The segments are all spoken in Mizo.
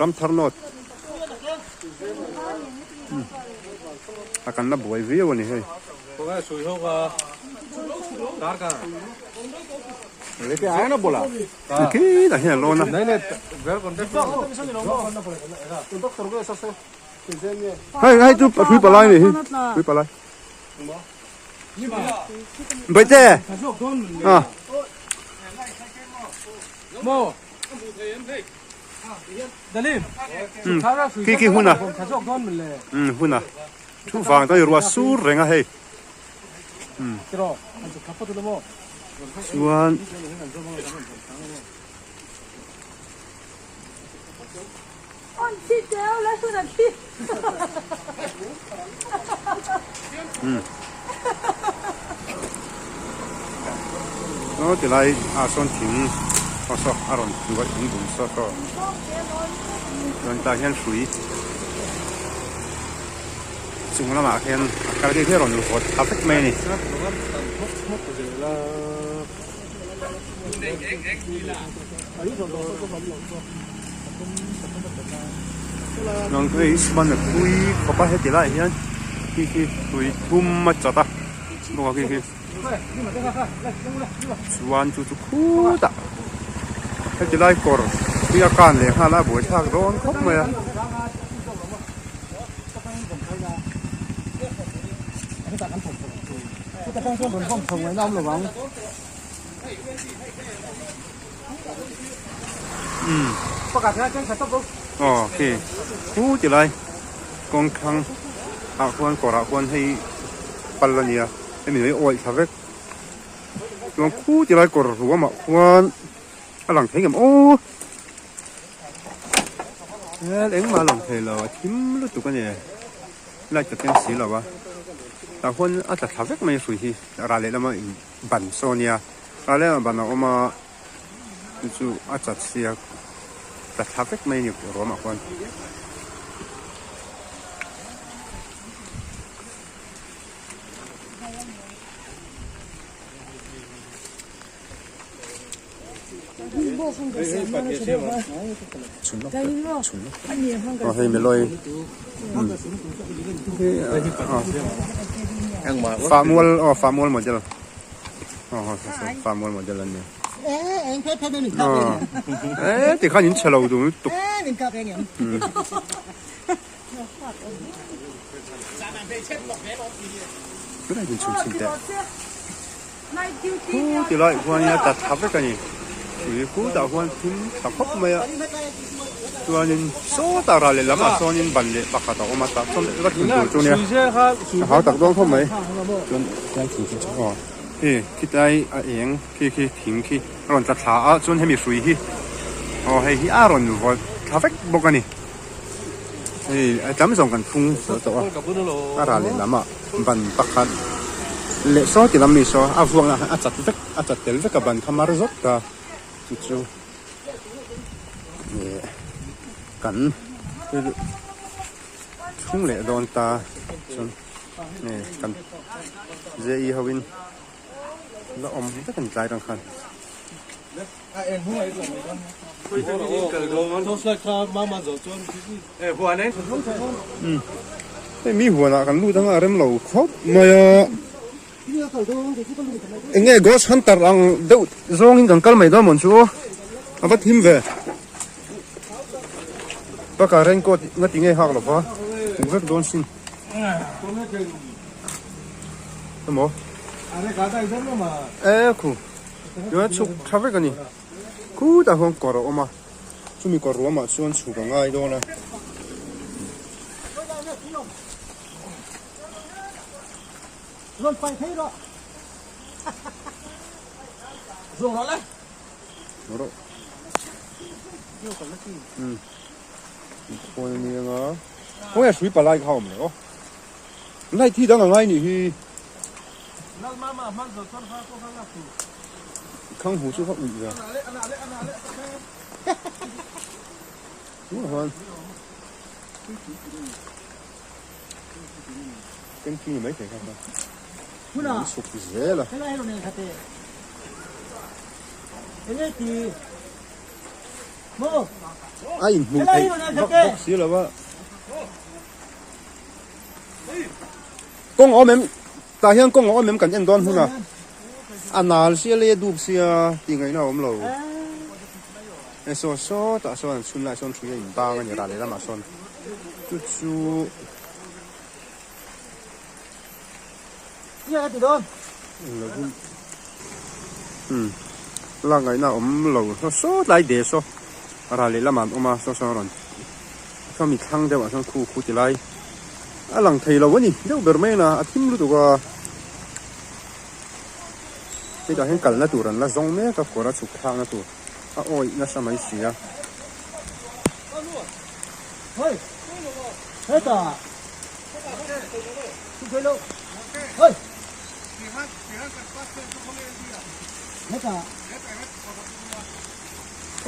Ramthar North a kan la buai viau a ni hei. Khi tah hian a lawn a. Hei hei chu hrui palai a nih hi hrui palai. Baihte a. Khi khi hun a hun a thu vang chuan ruah sur reng a hei chuan Aw tilai ah sawn thing aw saw a rawn hnuai thing bul saw saw chuan tah hian hrui chung lamah khian a kal hi a rawn vawt tha vek mai a ni. Nang hei sman a pui khawp a heti laiah hian khi khi hrui thum a chat a bawk a khi khi chuan chu chu khutah heti lai kawr hi a kan leh nghal a a buaithlak dawn khawp mai a. Aw khi khu ti lai kawng thlang ah khuan kawr ah khuan hei pal a nia hemi hi awih thla vek chuan khu ti lai kawr ruam ah khuan a lang thei ngem aw hel engmah a lang thei lo a thim lutuk a ni light ka keng si lo a tah khuan a tla thla vek mai a hrui hi ral leh lama in ban saw a nia ral leh lamah ban a awm a chu chu a chat sia tla thla vek mai a ni ruamah khuan. Aw hei milawi fahmual aw fahmual model aw aw fahmual model an nia aw e tikhan in chhe lo duh lutuk tunah hian chhun chhin teh. Khu ti lai huan in a tla thla vek a ni hrui khutah huan thim tha khawp mai a chuanin sawtah ral leh lamah sawnin ban leh pakhat a awm a tah chuan va thun tur chu nia a hau tak dawn khawp mai chuan tlai thing khi aw hei khitlai a eng khi khi thing khi a rawn tla thla a chuan hemi hrui hi aw hei hi a rawn vawt thla vek bawk a ni hei a tam zawng kan phung fel tawh a a ral leh lamah. Ban pakhat leh saw ti lam mi saw a vuakna ah a chat vek a chat tel vek a ban kha mar zawk ta chu chu ih kan thlung leh dawn ta chuan ih kan JE ho in la awm vek an tlai rang khan. Hei mi huanah kan lut anga a rem lo khawp mai a eng nge ghost hunter ang deuh zawngin kan kal mai dawn mawn chu aw a va thim ve bakah raincoat nga ti nge hak lo va hmu vek dawn sin emaw e khu chuan chhuk tha vek a ni khutah khuan kawr a awm a. Chumi kawr ruamah chuan chhuk a ngai dawn a. Rawn pai phei rawh. Zawng rawh le. Rawh. Um. Khawi ni anga. Khawi a hrui palai kha awm le aw. Light hi dang a ngai nih hi. Lal mama hman zo chuan kha ko kha lak tur. Khang hu chu kha uih ve. Tunah hian camping ni mai thei kha kha. An chhuk zel a. A inhmuh theih vak bawk si lo a. Kawng a awm em? Tah hian kawng a awm em kan en dawn hun a. A nal sia lei a dup sia tih ngaihna a awm lo. Hei saw sawtah sawn an chhun laiah sawn hrui a inbang a ni ral lehlamah sawn chu chu. Umm lak ngaihna a awm lo saw sawt lai de saw ral lehlamah an awm a saw sawn a rawn khami thlang deuhah sawn khu khu ti lai a lang thei lo a ni deuh ber mai a a thim lutuk a hetah hian kalna tur an la zawng mek a kawr a chhuk thlakna tur a awih nasa mai si a.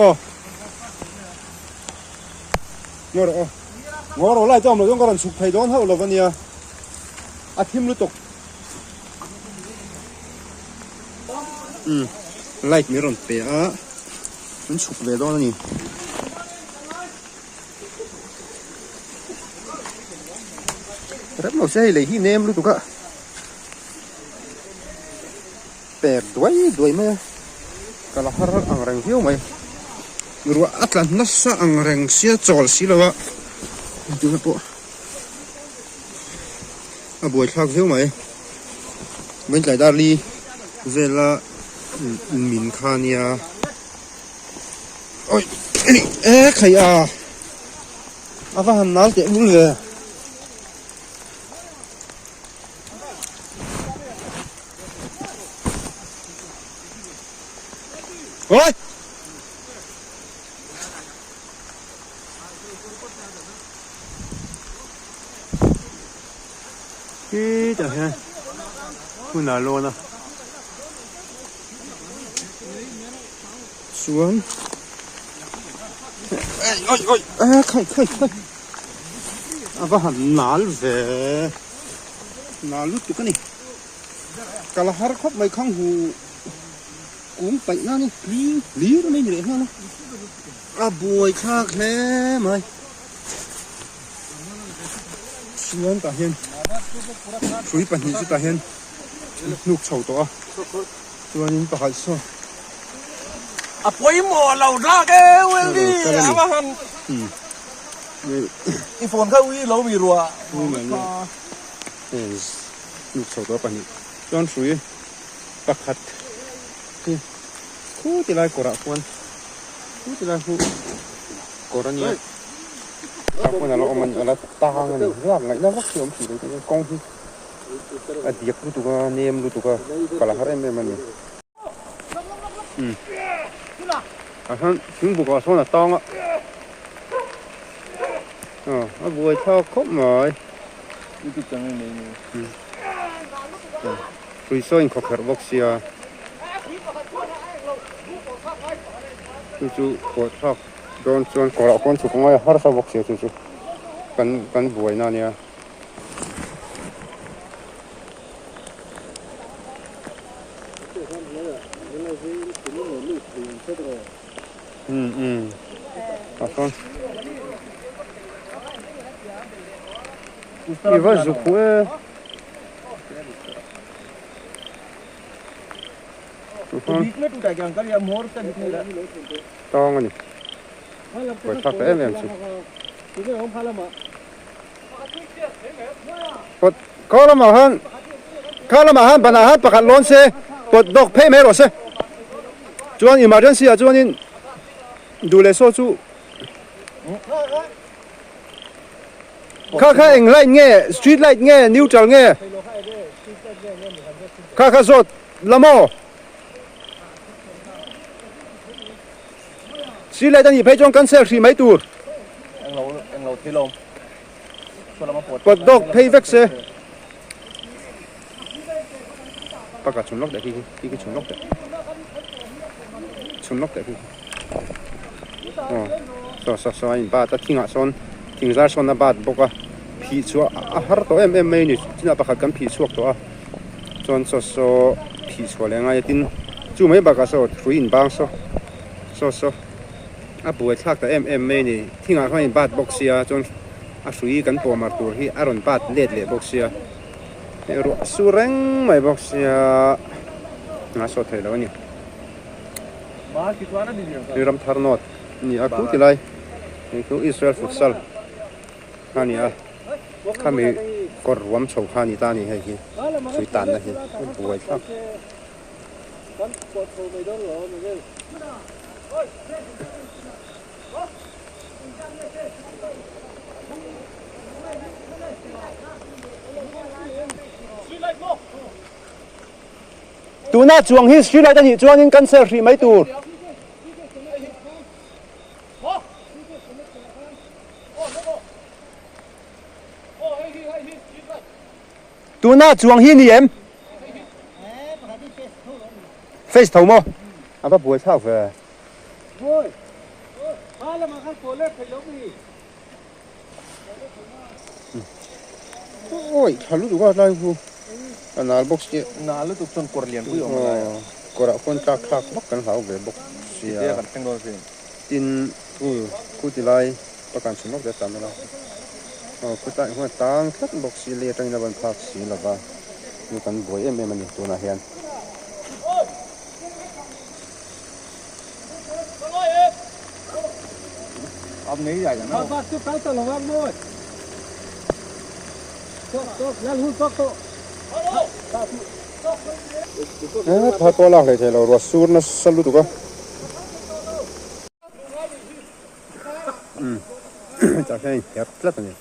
Aw Ngaw rawh aw Ngaw rawh lai chu a awm lo chuan ka rawn chhuk thei dawn hauh lo va nia a thim lutuk umm light min rawn pe a an chhuk ve dawn a ni. Rem lo se hei lei hi nem lutuk a per duai duai mai a ka la har ang reng viau mai ruah a tla nasa ang reng sia chawl si lo a tuna pawh a buaithlak viau mai vawiin dar li vela min kha nia. Oi e khai a a va han nal teh lul ve oi Khitah hian hmun a lawn a. Chuan oi oi a khai khai khai a va han nal ve nal lutuk a ni ka la har khawp mai khang hu kung paih na ni hlir mai ni leh nghal a a buai thlak hle mai chuan tah hian hrui pahnih chu tah hian hnuk chho tawh a chuanin pakhat saw a pawimawh lo tlak e Weldy a va han i phone kha ui lo mi ruah hnuk chho tawh a pahnih chuan hrui pakhat hi khu ti lai kawrah khuan khu ti lai khu kawr a nia tah khuan a la awm a ni a la tang a ni lak ngaihna vak hi a awm thei lo kawng hi. A diak lutuk a nem lutuk a kal a har em em a ni. Umm ah hian thing buk ah sawn a tang a aw a buai thlak khawp mai. Umm hrui saw a inkhawkherh bawk sia chu chu kawh thlak dawn chuan kawrah khawn chhuk a ngai a harsa bawk sia chu chu kan kan buaina a nia. I va zuk hu e. Tawng a ni. Buaithlak ta em em chu. Pawt khaw lamah khan kha lamah khan banah khan pakhat lawn se pawt dawk phei mai rawh se chuan emergency ah chuanin duh leh saw chu kha kha eng light nge street light nge neutral nge kha kha zawt la maw Street light a nih phei chuan cancel hrih mai tur. Pawt dawk phei vek se. Pakhat chhun lawk teh khi khi khi chhun lawk teh. Chhun lawk teh khi khi. Aw saw saw saw a in bat a thingah sawn thing zar sawn a bat bawk a phih chhuah a har tawh em em mai a ni chinah pakhat kan phih chhuak tawh a. Chuan saw saw phih chhuah leh a ngai a tin chu mai bakah saw hrui in bang saw saw saw a buai thlak ta em em mai a ni. Thingah khan a in bat bawk sia chuan a hrui kan pawh mar tur hi a rawn bat let leh bawk sia hei ruah a sur reng mai bawk sia a saw thei lo a ni. Hei Ramthar North a ni a khu ti lai hei chu Israel futsal a ni a khami kawr ruam chho kha a ni ta a ni hei hi hrui tanna hi a buai thlak. Tuna chuang hi street light a nih chuanin cancel hrih mai tur. Tuna chuang hi ni em? Face tho maw? A va buai thlak ve. Awi tha lutuk a tlai hu a nal bawk sia nal lutuk chuan kawr lian pui awm a lai a kawrah khuan tlak thlak vak kan hlau ve bawk sia kan thleng dawn sin tin u khu ti lai pakan chhun lawk te tam ila aw khu tlai huan tang tlat bawk si lei atangin a van phak si lova chu kan buai em em a ni tunah hian. He pawh lak hlei thei lo ruah sur nasa lutuk a. Tah hian a inher tlat a ni.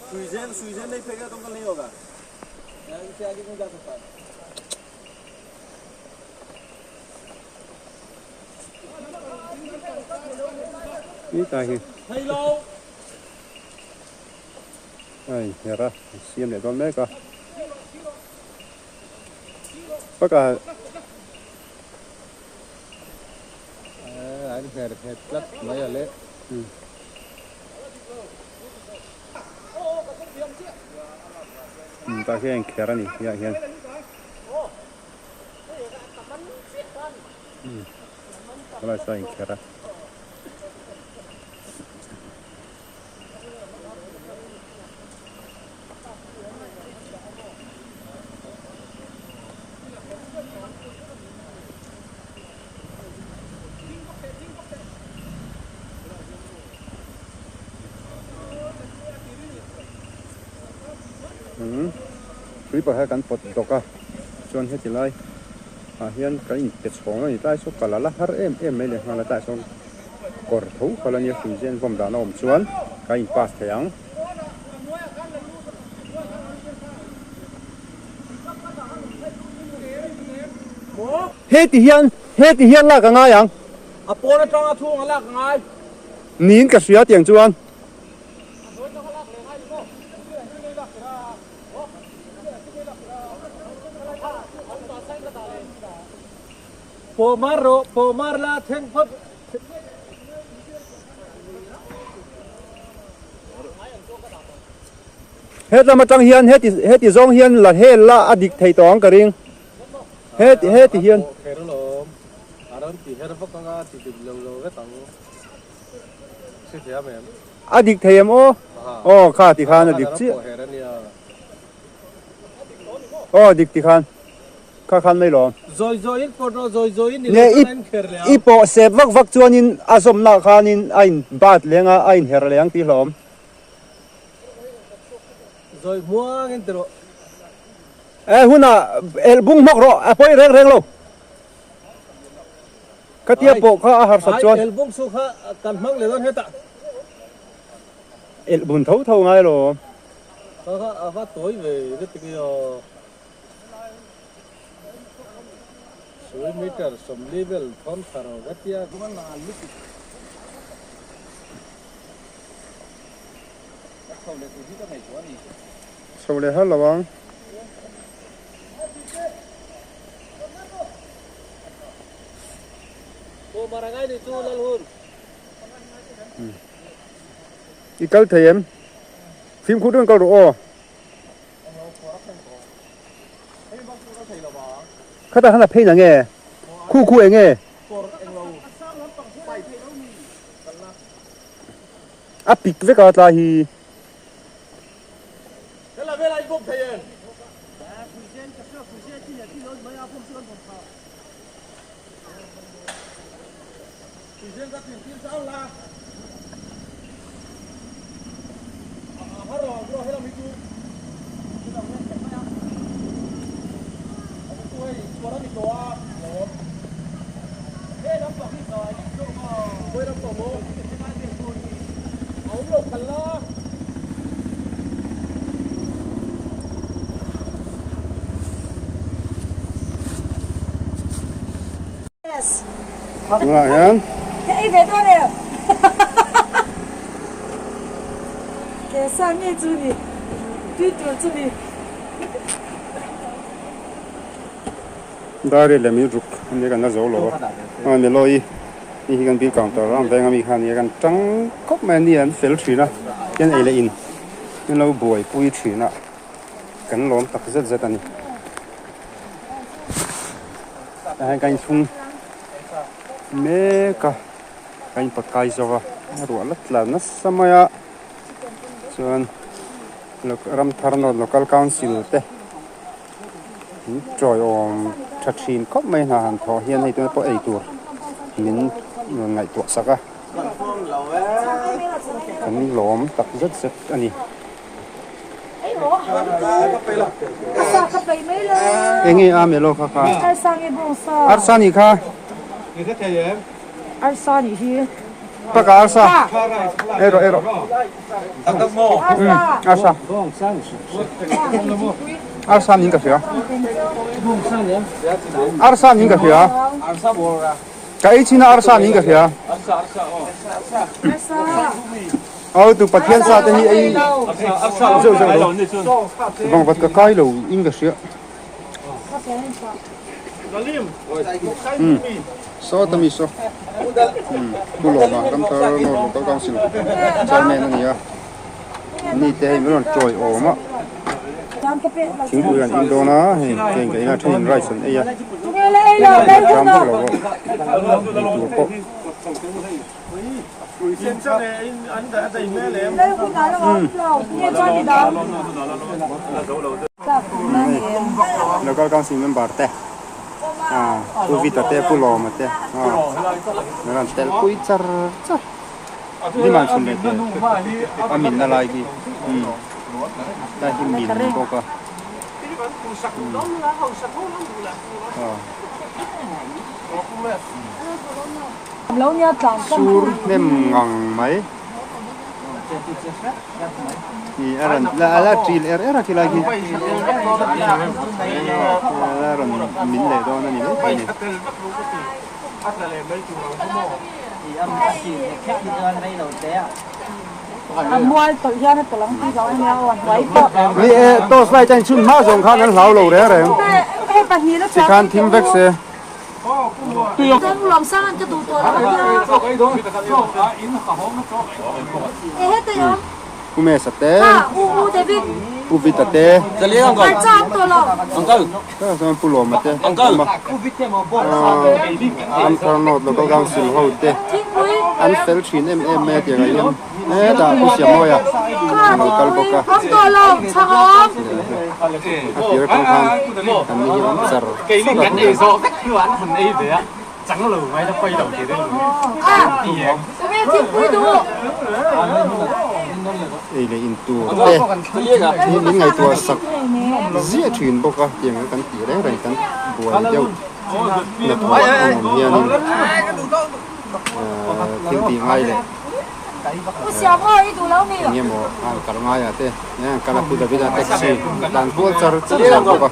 Ti hi a inher a a siam leh dawn mek a bakah a inher nghet tlat mai a le. Tah hian a inkher a ni tihah hian. Helai chu a inkher a. Hrui pakhat kan pawt dawk a chuan heti lai ah hian kan inpe chhawng a ni tlai saw kal a la har em em mai leh nghal a tlai sawn kawr tho kal a nia hrui zen vawm dan a awm chuan kan in pass thei ang. Heti hian heti hian lak a ngai ang. A pawn atanga chhung a lak a ngai. Niin ka hria tiang chuan. Pawmar rawh, pawmar la thleng phawt. Hetlam atang hian heti heti zawng hian la hel la a dik thei tawh ang ka ring. Heti heti hian. A dik thei em aw? Aw kha ti khan a dik chiah. Aw dik ti khan. Kha khan mai lawm. Ne i pawh sep vak vak chuanin a zawmna khanin a in bat leng a, a in her leng tih hlawm. E hunah elh bung hmawk rawh a pawi reng reng lo. Khatia pawh kha a harsat chuan. Ai elbung chu kha kan hmang leh dawn hetah. Elbun tho tho ngai lo. Kha kha a va tawi ve lutuk i aw. Sui meter 40 vel thawn thar aw ka tia. Chho leh har lo ang. I kal thei em? Fimkhur deuhin kal rawh aw. Khatah khan a phei na nge? Khu khu eng nge? A pik vek a tlai hi. Tunah hian Diary lem hi ruk a nia kan la zo lo a, a Melo-i ni hi kan bill counter a ang veng ami kha a nia kan tang khawp mai a ni an fel thin a hian ei leh in an lo buaipui thin a kan lawm tak zet zet a ni. Tah hian kan inchhung mek a kan inpawt kai zo a a ruah la tla nasa mai a chuan Ramthar North Local Council te in tawiawm tha thin khawp mai hna han thawh hian hei tuna pawh ei tur min rawn ngaihtuah sak a kan lawm tak zet zet a ni. Enge a melo kha kha? Arsa nge bawngsa? Arsa nih kha. Arsa nih hi. Paka arsa. Ei rawh ei rawh. Arsa. Arsa niin ka hria. Arsa niin ka hria. Ka ei chhin a arsa niin ka hria. Aw tu Pathian sa te hi ei zeuh zeuh lo vang vat ka kai lo in ka hria saw ta mi saw pu lawma ramthar north local council chairman a ni a ni te hei min rawn tawi awm a thingpui an in dawn a hei keng ka in a thenin rice an ei a tram vak lo ei tur pawh. Local Council member te Pu Vita te Pu Lawma te an rawn tel pui char char hnim an chhun leh te a minna lai khi tlai hi min bawk a. Sur hnem ngang mai hi a rawn a la ṭil er er a khilai khi a la rawn min leh dawn a ni mai thei a ni. Ni e torch light a inchhun hma zawng khan an hlau lo reng reng tikhan thim vek se. Pu Mesa te, Pu Vita te, Pu Lawma te an awm a, Ramthar North Local Council ho te an fel thin em em mai a tiangah hian hetah Pu Siamawia a lo kal bawk a, a tir atang khan an ni hi awm char Ei leh in tur te hi min ngaihtuah sak ziah thin bawk a tiang kan tih reng reng kan buai deuh hnathawh an awm hianin thil tih ngai leh eng emaw a an kal ngai ah te an kal a Pu Davida taxi tlan kual char char zel bawk a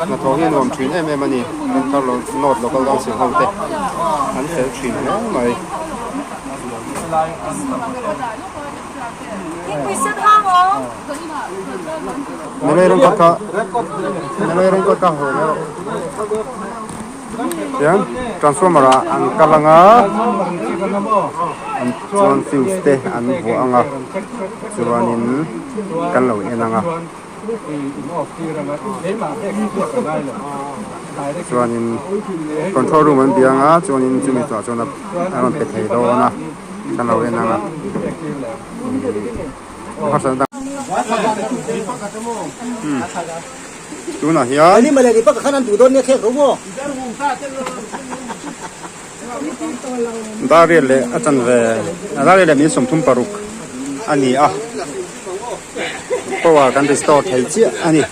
hnathawh hi a nuam thin em em a ni Ramthar North Local Council ho te an fel thin hle mai. Tichuan transformer ah an kal ang a an chuan fuse te an vuah ang a chuanin kan lo en ang a. Chuanin control room an biang a chuanin chumi chhuah chuan a rawn pe thei dawn a kan lo en ang a harsatna dang tunah hian Dariat leh a chanve Dariat leh min 36 a ni a power kan restore thei chiah a ni.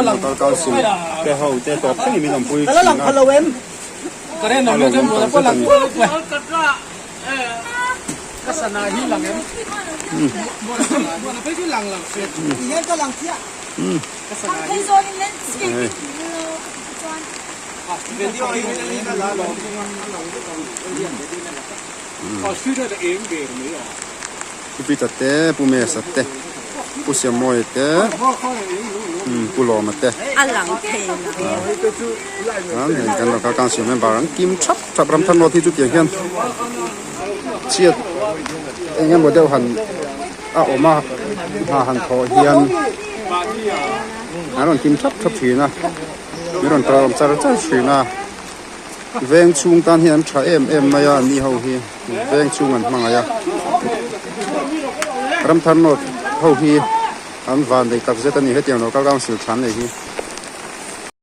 Local council te ho te tawp thlengin min awmpui thin a a lawmawm tak zet a ni. Pu Peter te, Pu Mesa te, Pu Siamawia te, Pu Lawma te an hei kan local council member an kim thap thap Ramthar North hi chutiang hian chhiat eng emaw deuh han a awm a hna han thawh hian an rawn kim thap thap thin a min rawn tlawm char char thin a veng chhung tan hian an tha em em mai a an ni ho hi veng chhung an hmangaih a Ramthar North ho hi an van nei tak zet a ni hetiang local council than nei hi.